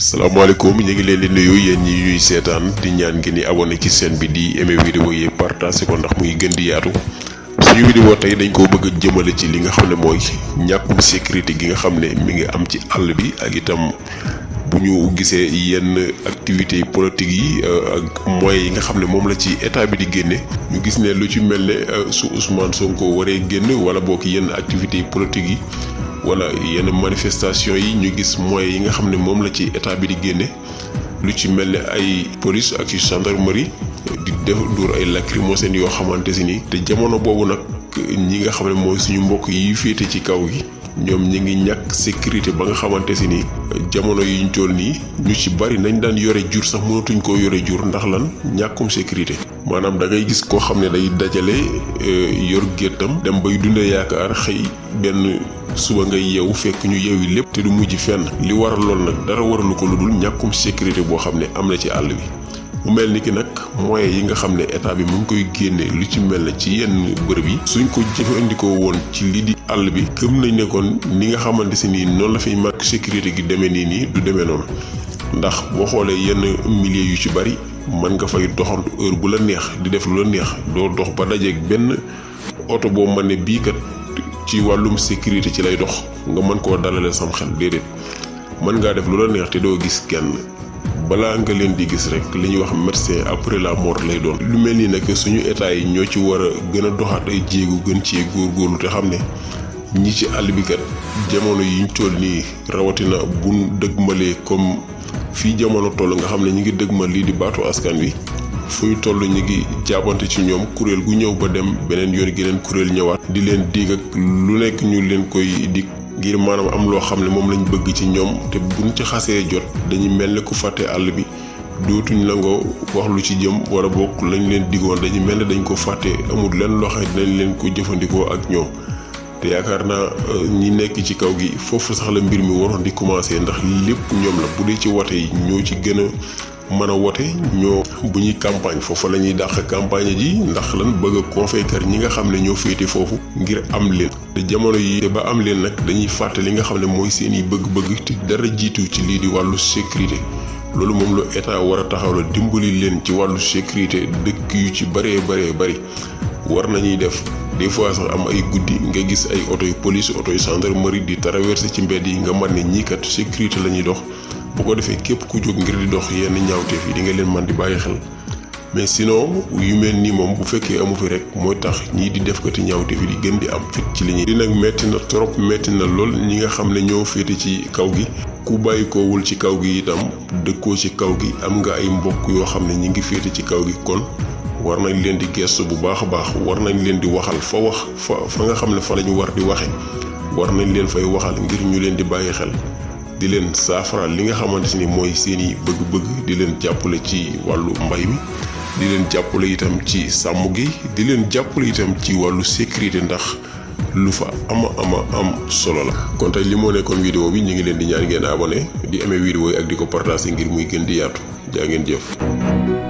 salaamaaleykum ñu ngi leen di nuyu yéen ñi ñuy seetaan di ñaan ngeen di abonné ci chaîne bi di aimer vidéo yi partager ko ndax muy gën di yaatu suñu vidéo tey dañ koo bëgg a jëmale ci li nga xam ne mooy ñàkkum sécurité gi nga xam ne mi ngi am ci àll bi ak itam bu ñu gisee yenn activités politiques yi ak moyens yi nga xam ne moom la ci état bi di génne ñu gis ne lu ci mel ne su Ousmane Sonko waree génn wala boog yenn activités politiques yi wala yenn manifestation yi ñu gis moyens yi nga xam ne moom la ci état bi di génne lu ci mel ne ay police ak gendarmerie di def dóor ay lacrymogènes yoo xamante si ni te jamono boobu nag ñi nga xam ne mooy suñu mbokk yi féete ci kaw gi ñoom ñi ngi ñàkk sécurité ba nga xamante si ni jamono yi ñu toll nii ñu ci bari nañ daan yore jur sax mënatuñ koo yore jur ndax lan ñàkkum sécurité maanaam da ngay gis koo xam ne day dajale yor géttam dem bay dundee yaakaar xëy benn suba ngay yeewu fekk ñu yeewi lépp te du mujj fenn li waral lool nag dara waralu ko lu dul ñàkkum sécurité boo xam ne am na ci àll bi mu mel ni ki nag moyens yi nga xam ne état bi mu ngi koy génne lu ci mel ne ci yenn bërëb yi suñ ko jëfandikoo woon ci lii di àll bi gëm nañ ne kon ni nga xamante si nii noonu la fiy màgg sécurité gi demee nii du demee noonu ndax boo xoolee yenn milieu yu ci bari mën nga fay doxantu heure bu la neex di def lu la neex doo dox ba dajeeg benn oto boo mën ne bii kat ci wàllum sécurité ci lay dox nga mën koo dalale sam xel déedéet mën ngaa def lu la neex te doo gis kenn balaa nga leen di gis rek li ñuy wax médecin après la mort lay doon. lu mel ni nag suñu état yi ñoo ci war a gën a doxaat ay jéego gën cee góorgóorlu te xam ne ñi ci àll bi kat jamono yi ñu toll nii rawatina bu dëgmalee comme fii jamono toll nga xam ne ñu ngi dëgmal lii di baatu askan wi. fu ñu toll ñu ngi jaabante ci ñoom kuréel gu ñëw ba dem beneen yoon geneen kuréel ñëwaat di leen dig ak lu nekk ñu leen koy dig ngir maanaam am loo xam ne moom lañ bëgg ci ñoom te buñ ci xasee jot dañuy mel ne ku fàtte àll bi dootuñ nangoo wax lu ci jëm wala bokk lañ leen digoon dañuy mel ne dañ ko fàtte amul lenn loo xam ne dinañ leen ko jëfandikoo ak ñoom te yaakaar naa ñi nekk ci kaw gi foofu sax la mbir mi waroon di commencer ndax lépp ñoom la bu dee ci wote yi ñoo ci gën a mën a wote ñoo bu ñuy campagne foofu la ñuy dàq campagne ji ndax lan bëgg a convaincre ñi nga xam ne ñoo féete foofu ngir am leen te jamono yi te ba am leen nag dañuy fàtte li nga xam ne mooy seen i bëgg-bëgg te dara jiitu ci lii di wàllu sécurité loolu moom lu état war a taxaw la dimbali leen ci wàllu sécurité dëkk yu ci bëree bari war nañuy def des fois sax am ay guddi nga gis ay oto yu police oto yu gendarmerie di traverser ci mbedd yi nga mën ne ñii kat sécurité la ñuy dox bu ko defee képp ku jóg ngir di dox yenn ñaawteef yi di nga leen mën di bàyyi xel mais sinon yu mel nii moom bu fekkee amu fi rek mooy tax ñii di def kati ñaawteef yi di gën di am fit ci li ñuy di nag metti na trop metti na lool ñi nga xam ne ñoo féete ci kaw gi ku bàyyi koowul ci kaw gi itam dëkkoo ci kaw gi am nga ay mbokk yoo xam ne ñi ngi féete ci kaw gi kon war nañ leen di gestu bu baax a baax war nañ leen di waxal fa nga xam ne fa la ñu war di waxe war nañ leen fay waxal ngir ñu leen di bàyyi xel di leen saafara li nga xamante ni mooy seeni bëgg-bëgg di leen jàppale ci wàllu mbay mi di leen jàppale itam ci sàmm gi di leen jàppale itam ci wàllu sécurité ndax lu fa am solo la. kon tey li moo nekkoon vidéo bi ñu ngi leen di ñaan ngeen abonné di aimer vidéo yi ak di ko partager ngir muy gën di yaatu jaa ngeen jëf.